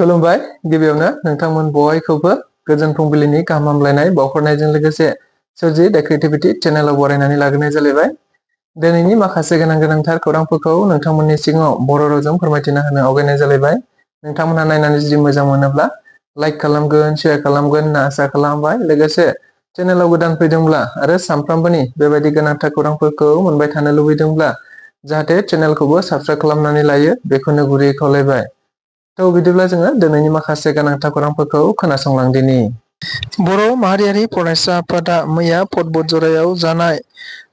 खुलुमबाय गिबियावनो नोंथांमोन बयखौबो गोजोन फुंबिलिनि गाहाम हामलायनाय बावहरनायजों लोगोसे सोरजि द क्रिएटिविटी चेनेलाव बरायनानै लाग्रोनाय जालायबाय। दिनैनि माखासे गोनांथार खौरांफोरखौ नोंथांमोननि सिगाङाव बर' रावजों फोरमायथिना होनो आवगायनाय जालायबाय। नोंथांमोनहा नायनानै जुदि मोजां मोनोब्ला लाइक खालामगोन, शेयार खालामगोन होनना आसा खालामबाय। लोगोसे चेनेलाव गोदान फैदोंब्ला आरो सानफ्रामबोनि बेबायदि गोनांथार खौरांफोरखौ मोनबाय थानो लुबैदोंब्ला जाहाथे चेनेलखौबो साबस्क्राइब खालामनानै लायो बेखौनो गुरैयै खावलायबाय। बिदिब्ला जोङो दिनैनि माखासे गोनांथार खौरांफोरखौ खोनासंलांदिनि। बर' माहारियारि फरायसा आफादा मैया पदबजरायाव जानाय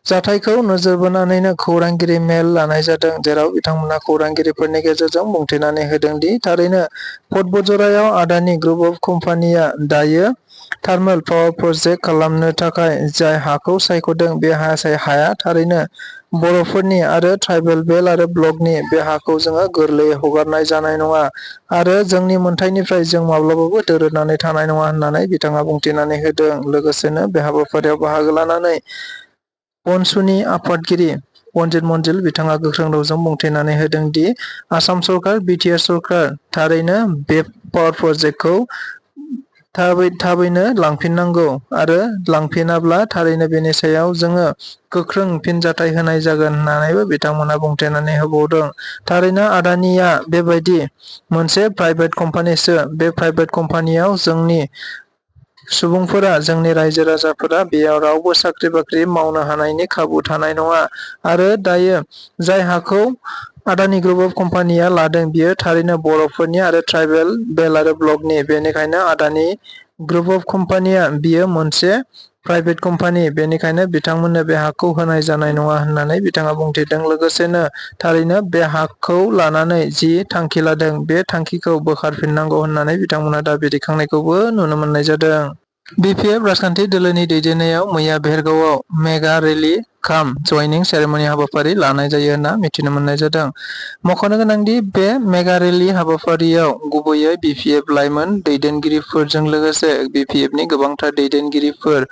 जाथायखौ नोजोर बोनानैनो खौरांगिरि मेल लानाय जादों, जेराव बिथांमोना खौरांगिरिफोरनि गेजेरजों बुंथिनानै होदों दि थारैनो पदबजरायाव आदानि ग्रुप अफ कम्पानिया दायो थार्मेल पावार प्रजेक्ट खालामनो थाखाय जाय हाखौ सायख'दों बे हाया थारैनो बर'फोरनि आरो ट्राइबेल बेल आरो ब्लकनि। बे हाखौ जोङो गोरलैयै हगारनाय जानाय नङा आरो जोंनि मोनथायनिफ्राय जों माब्लाबाबो दोरोदनानै थानाय नङा होननानै बिथाङा बुंथिनानै होदों। लोगोसेनो बे हाबाफारियाव बाहागो लानानै बनसुनि आफादगिरि पन्जित मन्जिल बिथाङा गोख्रों रावजों बुंथिनानै होदों दि आसाम सरकार, बिटिआर सरकार थारैनो बे पावार प्रजेक्टखौ थाबैनो लांफिननांगौ आरो लांफिनाब्ला थारैनो बेनि सायाव जोङो गोख्रों फिनजाथाय होनाय जागोन होननानैबो बिथांमोना बुंथिनानै होबावदों। थारैनो आदानिया बेबायदि मोनसे प्राइभेट कम्पानिसो। बे प्राइभेट कम्पानियाव जोंनि सुबुंफोरा, जोंनि रायजो राजाफोरा बेयाव रावबो साख्रि बाख्रि मावनो हानायनि खाबु थानाय नङा आरो दायो जाय हाखौ आदानि ग्रुप अफ कम्पानिया लादों बियो थारैनो बर'फोरनि आरो ट्राइबेल बेल आरो ब्लकनि। बेनिखायनो आदानि ग्रुप अफ कम्पानिया बियो मोनसे प्राइभेट कम्पानि, बेनिखायनो बिथांमोननो बे हाखौ होनाय जानाय नङा होननानै बिथाङा बुंथिदों। लोगोसेनो थारैनो बे हाखौ लानानै जि थांखि लादों बे थांखिखौ बोखारफिननांगौ होननानै बिथांमोना दाबि दैखांनायखौबो नुनो मोननाय जादों। बिपिएफ राजखान्थि दोलोनि दैदेननायाव मैया बेरगावआव मेगा रेली काम जयनिं सेरेमनि हाबाफारि लानाय जायो होनना मिथिनो मोननाय जादों। मख'नो गोनांदि बे मेगा रेली हाबाफारियाव गुबैयै बिपिएफ लाइमोन दैदेनगिरिफोरजों लोगोसे बिपिएफनि गोबांथार दैदेनगिरिफोर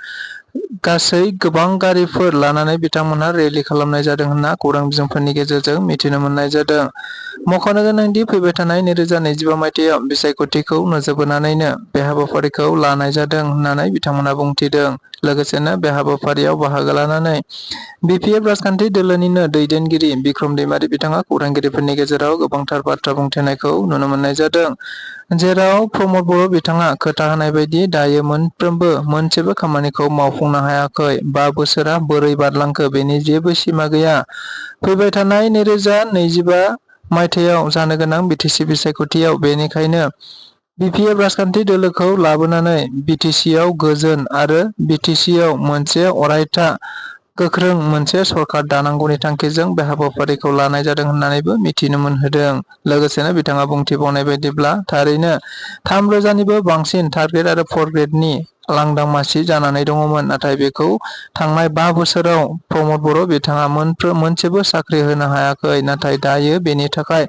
गासै गोबां गारिफोर लानानै बिथांमोनहा रेली खालामनाय जादों होनना खौरां बिजोंफोरनि गेजेरजों मिथिनो मोननाय जादों। मख'नो गोनांदि फैबाय थानाय 2025 मायथाइयाव बिसायख'थिखौ नोजोर बोनानैनो बे हाबाफारिखौ लानाय जादों होननानै बिथांमोना बुंथिदों। लोगोसेनो बे हाबाफारियाव बाहागो लानानै बिपिएफ राजखान्थि दोलोनिनो दैदेनगिरि बिक्रम दैमारि बिथाङा खौरांगिरिफोरनि गेजेराव गोबांथार बाथ्रा बुंथिनायखौ नुनो मोननाय जादों, जेराव प्रमद बर' बिथाङा खोथा होनाय बायदि दायो मोनफ्रोमबो मोनसेबो खामानिखौ मावफुंनो हायाखै। 5 बोसोरा बोरै बारलांखो बेनि जेबो सिमा गैया। फैबाय थानाय 2025 मायथाइयाव जानो गोनां बिटिसि बिसायख'थियाव बेनिखायनो बिपिएफ राजखान्थि दोलोखौ लाबोनानै बिटिसिआव गोजोन आरो बिटिसिआव मोनसे अरायथा गोख्रों मोनसे सरकार दानांगौनि थांखिजों बे हाबाफारिखौ लानाय जादों होननानैबो मिथिनो मोनहोदों। लोगोसेनो बिथाङा बुंथिबावनाय बायदिब्ला थारैनो 3,000निबो बांसिन थार्ड ग्रेड आरो फर्थ ग्रेडनि लांदां मासि जानानै दङमोन, नाथाय बेखौ थांनाय 5 बोसोराव प्रमद बर' बिथाङा मोनसेबो साख्रि होनो हायाखै। नाथाय दायो बेनि थाखाय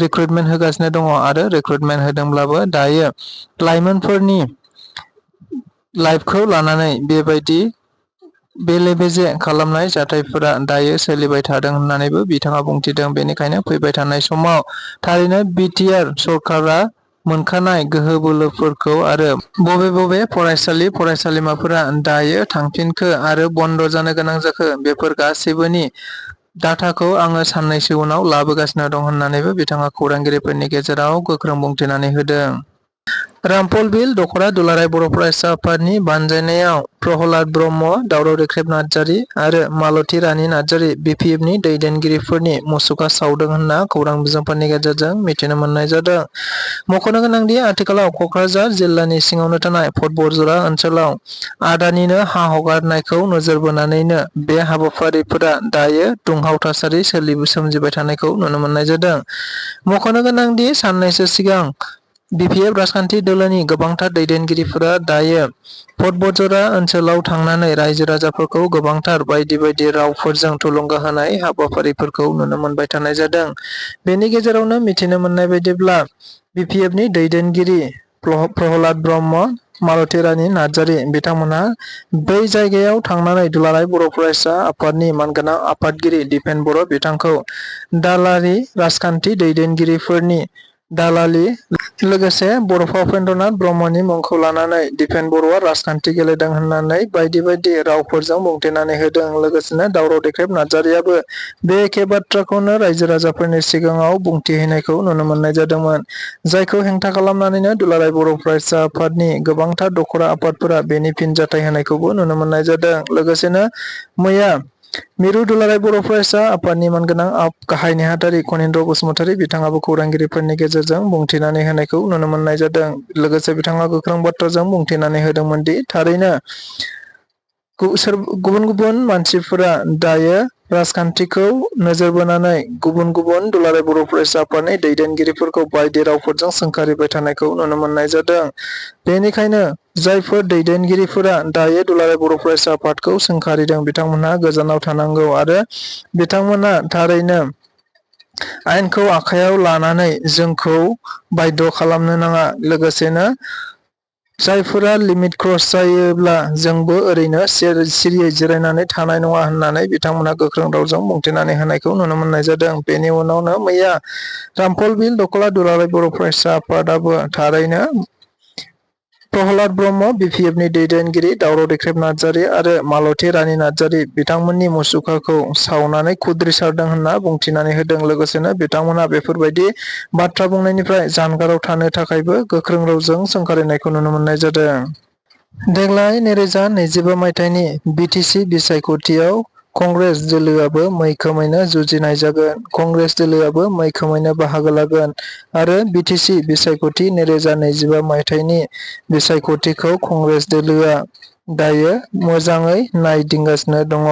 रिक्रुटमेन्ट होगासिनो दङ आरो रिक्रुटमेन्ट होदोंब्लाबो दायो लाइमोनफोरनि लाइफखौ लानानै बेबायदि बेले-बेजे खालामनाय जाथायफोरा दायो सोलिबाय थादों होननानैबो बिथाङा बुंथिदों। बेनिखायनो फैबाय थानाय समाव थारैनो बिटिआर सरकारा मोनखानाय गोहो बोलोफोरखौ आरो बबे फरायसालिमाफोरा दायो थांफिनखो आरो बन्द जानो गोनां जाखो बेफोर गासैबोनि डाटाखौ आङो साननैसो उनाव लाबोगासिनो दं होननानैबो बिथाङा खौरांगिरिफोरनि गेजेराव गोख्रों बुंथिनानै होदों। रामफल बिल दख'रा दुलाराय बर' फरायसा आफादनि बानजायनायाव प्रहलाद ब्रह्म, दावराव देख्रेब नार्जारि आरो मालती रानी नार्जारि बिपिएफनि दैदेनगिरिफोरनि मुसुखा सावदों होनना खौरां बिजोंफोरनि गेजेरजों मिथिनो मोननाय जादों। मख'नो गोनांदि आथिखालाव क'क्राझार जिल्लानि सिङावनो थानाय पदबजरा ओनसोलाव आदानिनो हा हगारनायखौ नोजोर बोनानैनो बे हाबाफारिफोरा दायो दुंहाव थासारि सोमजिबाय थानायखौ नुनो मोननाय जादों। मख'नो गोनांदि साननैसो सिगां बिपिएफ राजखान्थि दोलोनि गोबांथार दैदेनगिरिफोरा दायो पदबजरा ओनसोलाव थांनानै रायजो राजाफोरखौ गोबांथार बायदि रावफोरजों थुलुंगा होनाय हाबाफारिफोरखौ नुनो मोनबाय थानाय जादों। बेनि गेजेरावनो मिथिनो मोननाय बायदिब्ला बिपिएफनि दैदेनगिरि प्रहलाद ब्रह्म, मालती रानी नार्जारि बिथांमोनहा बै जायगायाव थांनानै दुलाराय बर' फरायसा आफादनि मानगोनां आफादगिरि दिपेन बर' बिथांखौ दालारि राजखान्थि दैदेनगिरिफोरनि दालालि लोगोसे बड'फा उपेन्द्रनाथ ब्रह्मनि मुंखौ लानानै दिपेन बर'आ राजखान्थि गेलेदों होननानै बायदि बायदि रावफोरजों बुंथिनानै होदों। लोगोसेनो दावराव देख्रेब नार्जारियाबो बे एखे बाथ्राखौनो रायजो राजाफोरनि सिगाङाव बुंथिहैनायखौ नुनो मोननाय जादोंमोन। जायखौ हेंथा खालामनानैनो दुलाराय बर' फरायसा आफादनि गोबांथार दखरा आफादफोरा बेनि फिनजाथाय होनायखौबो नुनो मोननाय जादों। लोगोसेनो मैया मिरु दुलाराय बर' फरायसा आफादनि मानगोनां गाहाय नेहाथारि खनीन्द्र बसुमतारी बिथाङाबो खौरांगिरिफोरनि गेजेरजों बुंथिनानै होनायखौ नुनो मोननाय जादों। लोगोसे बिथाङा गोख्रों बाथ्राजों बुंथिनानै होदोंमोन दि थारैनो गुबुन गुबुन मानसिफोरा दायो राजखान्थिखौ नोजोर बोनानै गुबुन गुबुन दुलाराय बर' फरायसा आफादनि दैदेनगिरिफोरखौ बायदि रावफोरजों सोंखारिबाय थानायखौ नुनो मोननाय जादों। बेनिखायनो जायफोर दैदेनगिरिफोरा दायो दुलाराय बर' फरायसा आफादखौ सोंखारिदों बिथांमोनहा गोजानाव थानांगौ आरो बिथांमोना थारैनो आयेनखौ आखायाव लानानै जोंखौ बाध्य खालामनो नाङा। लोगोसेनो जायफोरा लिमिट क्रस जायोब्ला जोंबो ओरैनो सिरियै जिरायनानै थानाय नङा होननानै बिथांमोना गोख्रों रावजों बुंथिनानै होनायखौ नुनो मोननाय जादों। बेनि उनावनो मैया रामफल बिल दखला दुलाराय बर' फरायसा आफादाबो थारैनो प्रहलाद ब्रह्म बिपिएफनि दैदेनगिरि दावराव देख्रेब नार्जारि आरो मालथि रानि नार्जारि बिथांमोननि मुसुखाखौ सावनानै खुद्रिसारदों होनना बुंथिनानै होदों। लोगोसेनो बिथांमोनहा बेफोरबायदि बाथ्रा बुंनायनिफ्राय जानगाराव थानो थाखायबो गोख्रों रावजों सोंखारिनायखौ नुनो मोननाय जादों। देग्लाय 2025 मायथाइनि बिटिसि बिसायख'थियाव कंग्रेस दोलोआबो मैखोमैनो जुजिनाय जागोन। कंग्रेस दोलोआबो मैखोमैनो बाहागो लागोन आरो बिटिसि बिसायख'थि 2025 मायथाइनि बिसायख'थिखौ कंग्रेस दोलोआ दायो मोजाङै नायदिंगासिनो दङ।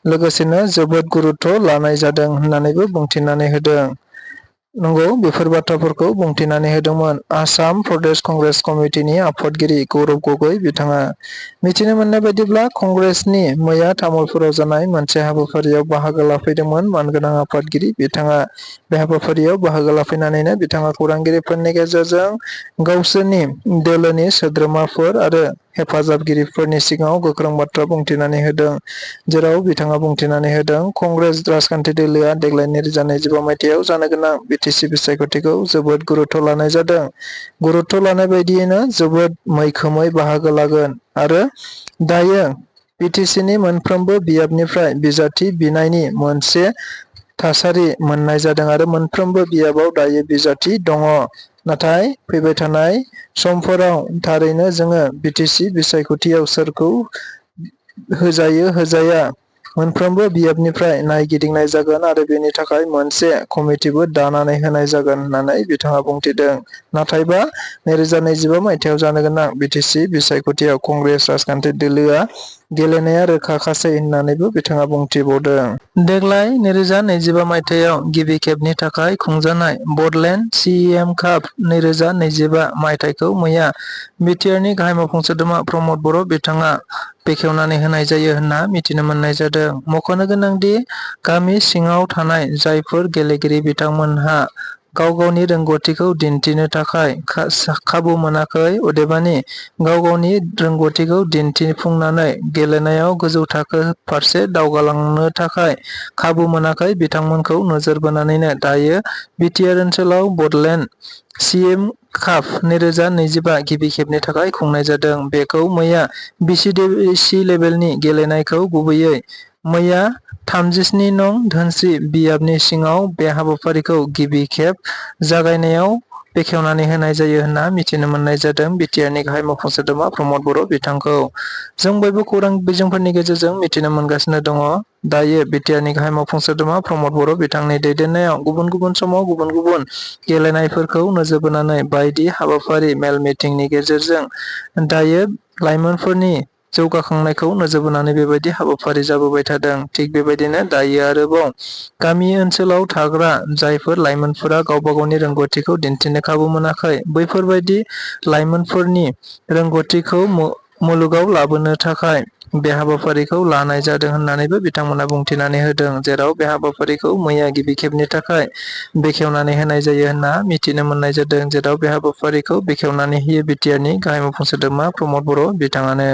लोगोसेनो जोबोद गुरुत्व लानाय जादों होननानैबो बुंथिनानै होदों। नंगौ, बेफोर बाथ्राफोरखौ बुंथिनानै होदोंमोन आसाम प्रदेश कंग्रेस कमिटिनि आफादगिरि गौरब गगৈ बिथाङा। मिथिनो मोननाय बायदिब्ला कंग्रेसनि मैया तामुलपुराव जानाय मोनसे हाबाफारियाव बाहागो लाफैदोंमोन मानगोनां आफादगिरि बिथाङा। बे हाबाफारियाव बाहागो लाफैनानैनो बिथाङा खौरांगिरिफोरनि गेजेरजों गावसोरनि दोलोनि सोद्रोमाफोर आरो हेफाजाबगिरिफोरनि सिगाङाव गोख्रों बाथ्रा बुंथिनानै होदों। जेराव बिथाङा बुंथिनानै होदों कंग्रेस राजखान्थि दोलोआ देग्लाय 2025 मायथाइयाव जानो गोनां बिटिसि बिसायख'थिखौ जोबोद गुरुत्व लानाय जादों। गुरुत्व लानाय बायदियैनो जोबोद मैखोमै बाहागो लागोन आरो दायो बिटिसिनि मोनफ्रोमबो बियाबनिफ्राय बिजाथि बिनायनि मोनसे थासारि मोननाय जादों आरो मोनफ्रोमबो बियाबाव दायो बिजाथि दङ। नाथाय फैबाय थानाय समफोराव थारैनो जोङो बिटिसि बिसायख'थियाव सोरखौ होजायो होजाया मोनफ्रोमबो बियाबनिफ्राय नायगिदिंनाय जागोन आरो बेनि थाखाय मोनसे कमिटिबो दानानै होनाय जागोन होननानै बिथाङा बुंथिदों। नाथायबा 2025 मायथाइयाव जानो गोनां बिटिसि बिसायख'थियाव कंग्रेस राजखान्थि दोलोआ गेलेनाया रोखा-खासै होननानैबो बिथाङा बुंथिबावदों। देग्लाय 2025 मायथाइयाव गिबि खेबनि थाखाय खुंजानाय बडलेण्ड सिएम काप 2025 मायथाइखौ मैया बिटिआरनि गाहाय मावफुं सोद्रोमा प्रमद बर' बिथाङा बेखेवनानै होनाय जायो होनना मिथिनो मोननाय जादों। मख'नो गोनांदि गामि सिङाव थानाय जायफोर गेलेगिरि बिथांमोनहा गाव गावनि रोंग'थिखौ दिन्थिनो थाखाय खाबु मोनाखै अदेबानि गाव गावनि रोंग'थिखौ दिन्थिफुंनानै गेलेनायाव गोजौ थाखो फारसे दावगालांनो थाखाय खाबु मोनाखै बिथांमोनखौ नोजोर बोनानैनो दायो बिटिआर ओनसोलाव बडलेण्ड सिएम काप 2025 गिबि खेबनि थाखाय खुंनाय जादों। बेखौ मैया बिसि लेभेलनि गेलेनायखौ गुबैयै मैया 37 नं धोनस्रि बियाबनि सिङाव बे हाबाफारिखौ गिबि खेब जागायनायाव बेखेवनानै होनाय जायो होनना मिथिनो मोननाय जादों। बिटिआरनि गाहाय मावफुं सोद्रोमा प्रमद बर' बिथांखौ जों बयबो खौरां बिजोंफोरनि गेजेरजों मिथिनो मोनगासिनो दङ। दायो बिटिआरनि गाहाय मावफुं सोद्रोमा प्रमद बर' बिथांनि दैदेननायाव गुबुन गुबुन समाव गुबुन गुबुन गेलेनायफोरखौ नोजोर बोनानै बायदि हाबाफारि मेल मिटिंनि गेजेरजों दायो लाइमोनफोरनि जौगाखांनायखौ नोजोर बोनानै बेबायदि हाबाफारि जाबोबाय थादों। थिग बेबायदिनो दायो आरोबाव गामि ओनसोलाव थाग्रा जायफोर लाइमोनफोरा गावबा गावनि रोंग'थिखौ दिन्थिनो खाबु मोनाखै बैफोरबायदि लाइमोनफोरनि रोंग'थिखौ मुलुगाव लाबोनो थाखाय बे हाबाफारिखौ लानाय जादों होननानैबो बिथांमोना बुंथिनानै होदों। जेराव बे हाबाफारिखौ मैया गिबि खेबनि थाखाय बेखेवनानै होनाय जायो होनना मिथिनो मोननाय जादों। जेराव बे हाबाफारिखौ बेखेवनानै होयो बिटिआरनि गाहाय मावफुं सोद्रोमा प्रमद बर' बिथाङानो।